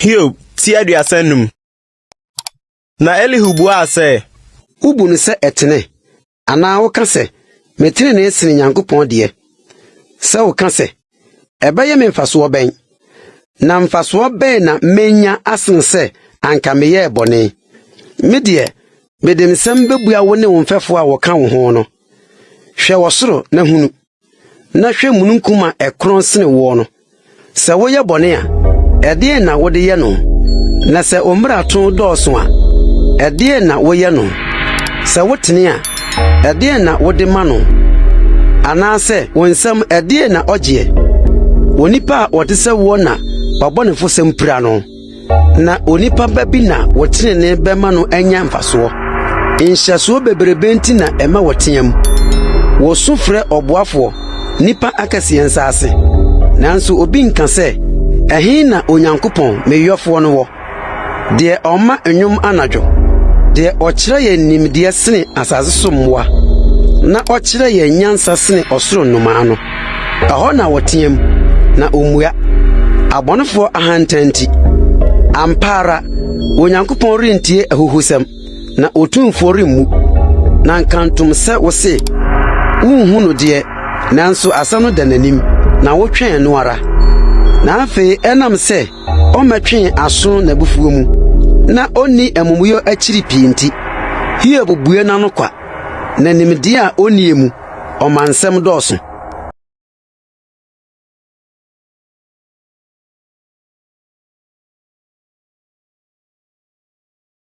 Hiob ti 35. Na Elihu buaa sɛ. Wubu no sɛ ɛtene, anaa woka sɛ, 'Me trenee sene Nyankopɔn deɛ'? Sɛ woka sɛ, 'Ɛbɛyɛ me mfasoɔ bɛn? Na mfasoɔ bɛn na menya asene sɛ anka meyɛɛ bɔne? Me deɛ, mede nsɛm bɛbua wo ne wo mfɛfoɔ a wɔka wo ho no. Hwɛ ɔsoro na hunu. Na hwɛ mununkum a ɛkorɔn sene woɔ no. Sɛ woyɛ bɔne a, ɛdeɛn na wode yɛ no? Na sɛ wo mmarato dɔɔso a, ɛdeɛn na woyɛ no? Sɛ wotene a, ɛdeɛn na wode ma no? Anaasɛ wo nsam ɛdeɛn na ɔgyeɛ? Onipa a ɔte sɛ woɔ na w'abɔnefosɛm pira no. Na onipa ba bi na wo trenee bɛma no anya mfasoɔ. Nhyɛsoɔ bebrebe nti na ɛma wɔteam. Wɔsu frɛ ɔboafoɔ, nnipa akɛseɛ nsa ase. Nanso obi nka sɛ, Ɛhe na Onyankopɔn, me yɔfoɔ no wɔ? Deɛ ɔma nnwom anadwo, deɛ ɔkyerɛ yɛn nimdeɛ sene asase so mmoa, na ɔkyerɛ yɛn nyansa sene ɔsoro nnomaa no. Ɛhɔ na wɔteɛm, na ommua, abɔnefoɔ ahantan nti. Ampa ara, Onyankopɔn rentie ahuhusɛm, na Otumfoɔ remmu. Na nkantom sɛ wose, wunhu no deɛ, nanso asɛm no da n'anim, na wotwɛn no ara. Na afei ɛnam sɛ ɔmmɛtwee aso n'abufuo mu, na onni amumuyɛ akyiri pii nti, Hiob bue n'ano kwa, na nimdeɛ a onnie mu, ɔma nsɛm dɔɔso.